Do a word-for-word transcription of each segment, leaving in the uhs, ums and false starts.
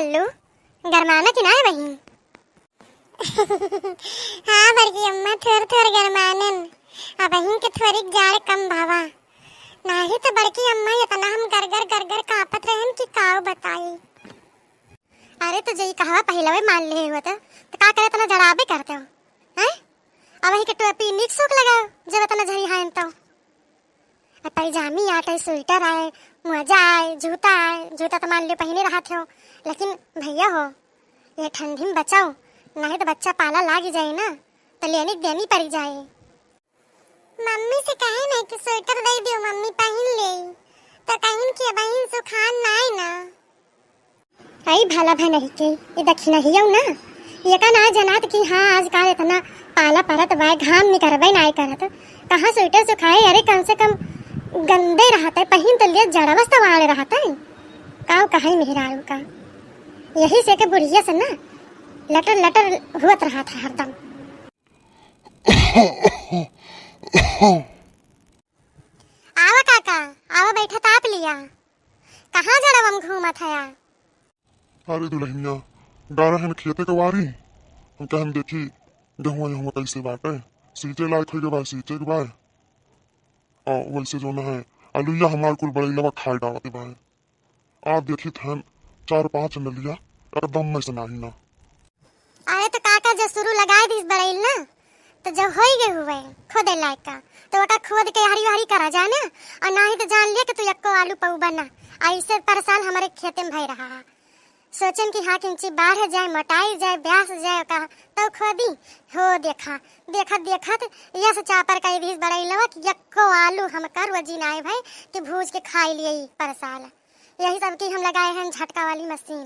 कल्लू, गरमाना कि नाय बहिन? हाँ बड़की अम्मा, थोर थोर गरमानन। अबहिन के थोरिक जाड़ कम भावा। नाही तो बड़की अम्मा इतना हम गरगर गरगर कांपत रहन कि काव बताई। अरे तो जई कहवा पहिलवे मान ले हुआ तो, तो का करे इतना जड़ाबे करते हो? हैं? अबही के टोपी निक सुख लगाओ जब इतना झरी हायन तो। आ पैजामी आटे, स्वेटर आए, मोजा आए, जूता आए, जूता तो मान लियो पहिने रहत हो, लेकिन भैया हो, ये ठंडी में बचाओ, नहीं तो बच्चा पाला लाग जाए ना, तो लेनी देनी पड़ जाए। मम्मी से कहे नहीं कि स्वेटर दे दियो, मम्मी पहन ले, तो कहिन कि बहिन सुखान नाय ना। आई भला भा नहीं के, ये दक्षिणा हियौ ना, ये का ना जनात कि हाँ आजकल इतना पाला परत बा, घाम निकरबे नाय करत, कहाँ स्वेटर सुखाए? अरे कम से कम गंदे रहत है, पहिन तो लिए जड़वस तो वाले रहत है, काव कहे मेहरारू का, यही से के बुढ़िया से ना लटर लटर हुअत रहत है हरदम। आवा काका, आवा बैठा ताप लिया। कहाँ जड़वम घूमत हया? अरे दुलहिनिया, गारा हन खेते के वारी, हम कहन देखी गेहुआ गेहुआ कैसे बाटे, सींचे लायक होइ गए बा, सींचे के बा। और वैसे जो न है, अलुइया हमार कुल बड़ैलवा खाए डालत बा। आप देखित हन चार पांच नलिया एकदम में से नाही ना। अरे तो काका जो शुरू लगाए दिस बड़ैल ना, तो जो होई गए हुए खोदे लायक का, तो ओका खोद के हरी हरी करा जाए ना, और नाही तो जान लिया कि तू यक्को आलू पौबा ना। ऐसे पर साल हमारे खेते में भय रहा है। सोचन कि हाँ किंची बाढ़ जाए, मोटाई जाए, ब्यास जाए, ओका तो खोदी। हो देखा, देखत देखत यस चापर कई दिस बड़ैलवा कि यक्को आलू हमका रोजी नाय भय कि भूज के खाई लिए ई पर साल। यही सब की हम लगाए हैं झटका वाली मशीन।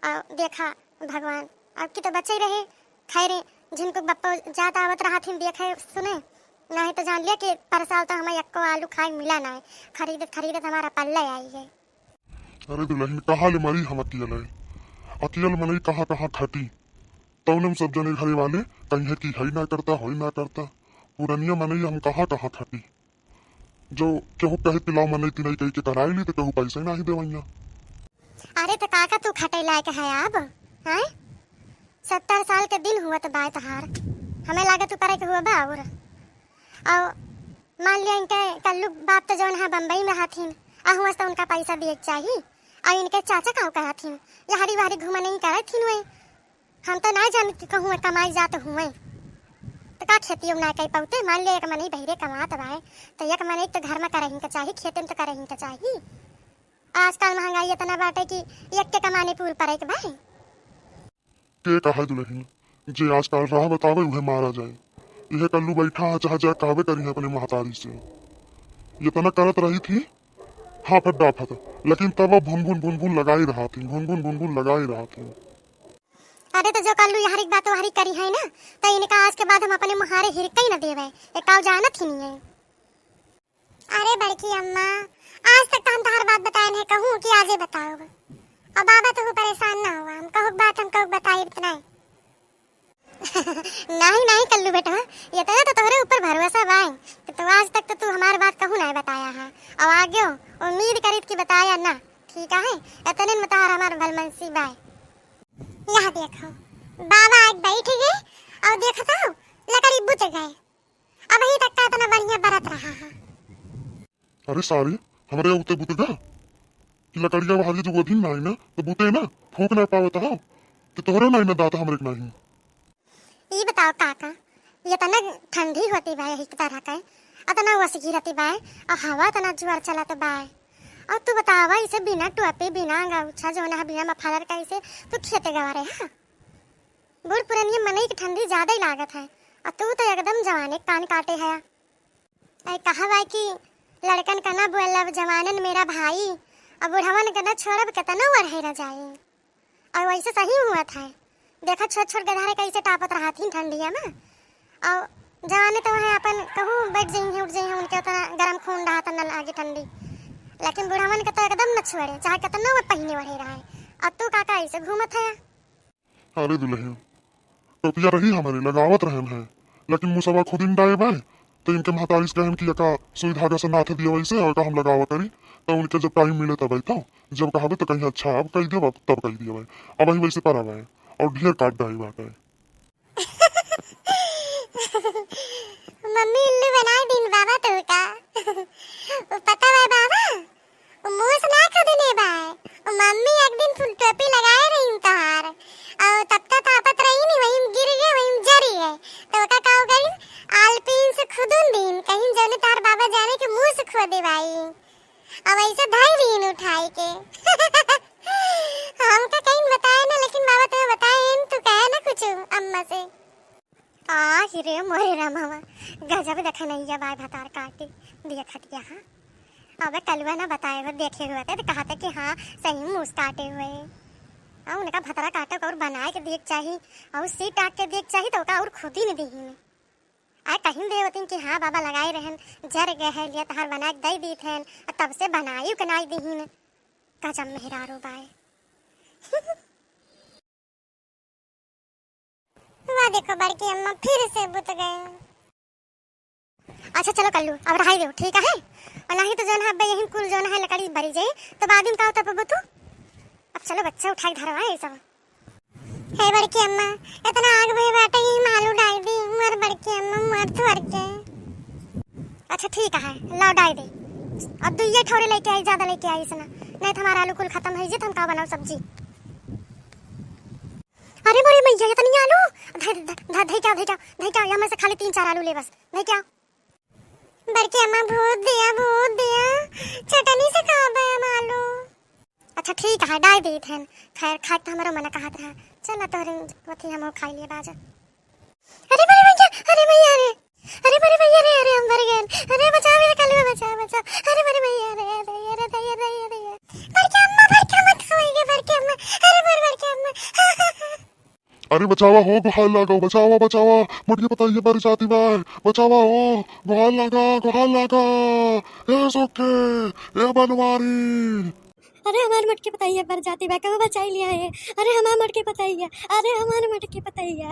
और देखा भगवान, अब की तो बचे रहे, खैरे जिनको बप्पो जात आवत रहथिन देखे सुने, नाही तो जान लिया कि पर साल तो हमें यक्को आलू खाए मिला ना है, खरीदत खरीदत हमारा पल्ले आई है। अरे दुलहिन, कहाँ ले मरी हम अकियल है, अकियल मनई कहाँ कहाँ खटी, तौने में सब जने घरे वाले कहीं कि है ना करता, होई ना करता, पुरनिया मनई हम कहाँ कहाँ खटी। जो केहू कहे पिलाओ मनई तिनई कही के कराई ली तो केहू पैसे नाही देवैया। अरे तो काका तू खटे लायक है अब, हैं? सत्तर साल के दिन हुआ तो बाय तहार, हमें लागत तू करे के हुआ बा और, और मान लिया इनके कल्लू बाप तो जौन है बम्बई में हथिन, आ हुआ तो उनका पैसा दिए के चाही, और इनके चाचा का कहथिन, यहरी वहरी घूमा नहीं करे थिन वे। हम तो ना जान कि कहूँ कमाई जात हुए। तो का खेती ना कई पौते, मान ले एक मनई बहिरे कमात बाए, तो एक मनई तो घर में करहिन के चाही, खेते में तो करहिन के चाही। आजकल महंगाई इतना बाटे कि एक के कमाने पूर पड़े के बाए। के कहा दुलहिन, जे आजकल राह बतावे उहे मारा जाए। इहे कल्लू बैठा है, चाहे जा कहबे करी है अपने महतारी से। इतना करत रही थी, हाफत डाफत, लेकिन तब भुन भुन भुन भुन लगाई रहा थी, भुन भुन भुन भुन लगाई रहा थी। अरे तो जो कल्लू यहरी बात वहरी करी है ना, तो इनका आज के बाद हम अपने मुहारे हिरकई न देवे, एक काव जानत ही नहीं है। अरे बड़की अम्मा, आज तक तो हम तहार बात बताए नहीं कहूँ कि आजे बताओ। अब बाबा तो परेशान ना हुआ, हम कहूँ बात हम कहूँ बताई इतना है। नहीं नहीं कल्लू बेटा, इतना तो तोहरे ऊपर भरोसा बाय कि तू आज तक तो तू हमार बात कहूँ नहीं बताया है, और आगे उम्मीद करीत कि बताया ना, ठीक है? इतने में तोहर हमार भलमनसी बाय। यहाँ देखो, बाबा आज बैठ गए और देखता हो, लकड़ी बुझ गए। अबही तक का इतना बढ़िया बरत रहा है। अरे सारी, हमरे उते बुतगा कि लकड़िया वहारी जो गोदी में आई ना, तो बुते ना, फूक ना पावत हो, तो तोहरे नहीं ना दांत हमरे के नहीं। ई बताओ काका, ये तना ठंडी होती बा, यही तरह का, अतना वस गिरती बा, और हवा तना जुआर चलत बा, और तू बतावा इसे बिना टोपी, बिना गौछा जो ना, बिना मफलर का इसे तू खेते गवा रहे, हाँ? बूढ़ पुरनिया मनई के ठंडी ज्यादा ही लागत है, और तू तो एकदम जवाने कान काटे है। ऐ कहा बा कि लड़कन का ना बोलब जवानन मेरा भाई, और बुढ़वन का ना छोड़ब केतनो ओढ़े रजाई। और वैसे सही हुआ था, देखा छोट छोट गधारे कैसे टापत रहत ही ठंडिया में। और जवाने तो वह अपन कहूँ बैठ जाई हैं, उठ जाई हैं, उनके उतना गरम खून रहा था, न लागे ठंडी। लेकिन बुढ़वन के तो एकदम न छोड़े, चाहे कितना वो पहिने ओढ़े रहे। और तू काका ऐसे घूमत है? अरे दुलहिन, टोपिया रही हमरे, लगावत रहन है, लेकिन मुसवा खुद इंडाए बाय, तो इनके महतारी से कहन कि एका सुई धागा से नाथ दिया वैसे, और एका हम लगावा करी, तो उनके जब टाइम मिले तब आई, तो जब कहबे तो कहीं अच्छा, अब कही देबा, तब कही दिया भाई। अब वही वैसे पड़ा भाई, और ढेर काट डाई बाटे। मम्मी उल्लू बनाए दिन बाबा तो का। वो पता है बाबा, वो मूस ना खुदने बाय। वो मम्मी एक दिन फुल टोपी लगाए रही तहार, और तब तक तापत रही नहीं, वहीं गिर गए, वहीं जरी है। तो ओका का करी, आलपीन से खुदुन दिन, कहीं जौने तार बाबा जाने के मूस खोदे भाई। अब ऐसे धई रही उठाई के। हमका कहीं बताए ना, लेकिन बाबा तुम्हें बताए हैं, तू कहे ना कुछ अम्मा से। आ रे मोरे रामवा, गजब देखनैया बाय भतार काटे, देखत गया, हाँ। अबे कलुआ ना बताए हो, देखे हुए थे तो कहते कि हाँ, सही मूस काटे हुए। और उनका भतरा काटे को और बनाए के देख चाही, और सी टाक के देख चाही तो ओका और खुद ही नहीं दीही। आ कहीं देवतिन कि हाँ बाबा लगाए रहन, जर गए है, लिया तहार बना के दे दीत हन, आ तब से बनाई के नाई दीहिन। गजब मेहरारू बाय। वाह, देखो बड़की अम्मा फिर से बुत गए। अच्छा चलो कल्लू, अब रहाई दो, ठीक है? और नहीं तो जौन है, अब यही कुल जौन है लकड़ी बरी जाई, तो बाद में का होता पबू तू? अब चलो बच्चा उठाई धरवा ये सब। हे बड़की अम्मा, इतना आग भई बाटे, यही में आलू डाल दी, मर बड़की अम्मा, मर थोर के। अच्छा ठीक है, लाओ डाल दे। अब दुइये ठौरे लेके आई, ज्यादा लेके आई इसना, नहीं तो हमारा आलू कुल खत्म है जी, तो हम का बनाओ सब्जी? अरे मोरे मैया, इतनी आलू? धई, धई, धई, धई क्या, धई क्या, धई क्या, यहाँ में से खाली तीन चार आलू ले बस, धई क्या? बड़की अम्मा, भूत दिया, भूत दिया, चटनी से खाबे हम आलू। अच्छा ठीक है, डाल दी थेन। खैर, खाए तो हमारो मन कहत रहा। चल, तोहरे अथी हम खाई लिए बाजा। अरे मोरे मैया, अरे मैया रे, अरे मोरे मैया रे, अरे हम मर गए, अरे बचाओ मेरे कलुआ, बचाओ, बचाओ, अरे मोरे मैया रे, अरे, अरे, अरे, अरे, अरे, बड़की अम्मा, बड़की अम्मा, खाएंगे बड़की अम्मा, अरे मोरे बड़की अम्मा। अरे बचावा हो, गोहार लागा, बचावा, बचावा, मोटकी पतैया बर जाती बा, बचावा हो, गोहार लागा, गोहार लागा, ए सोखे, ए बनवारी। अरे हमार मोटकी पतैया बर जाती बा, कहूँ बचाई लिया है, अरे हमार मोटकी पतैया, अरे हमार मोटकी पतैया।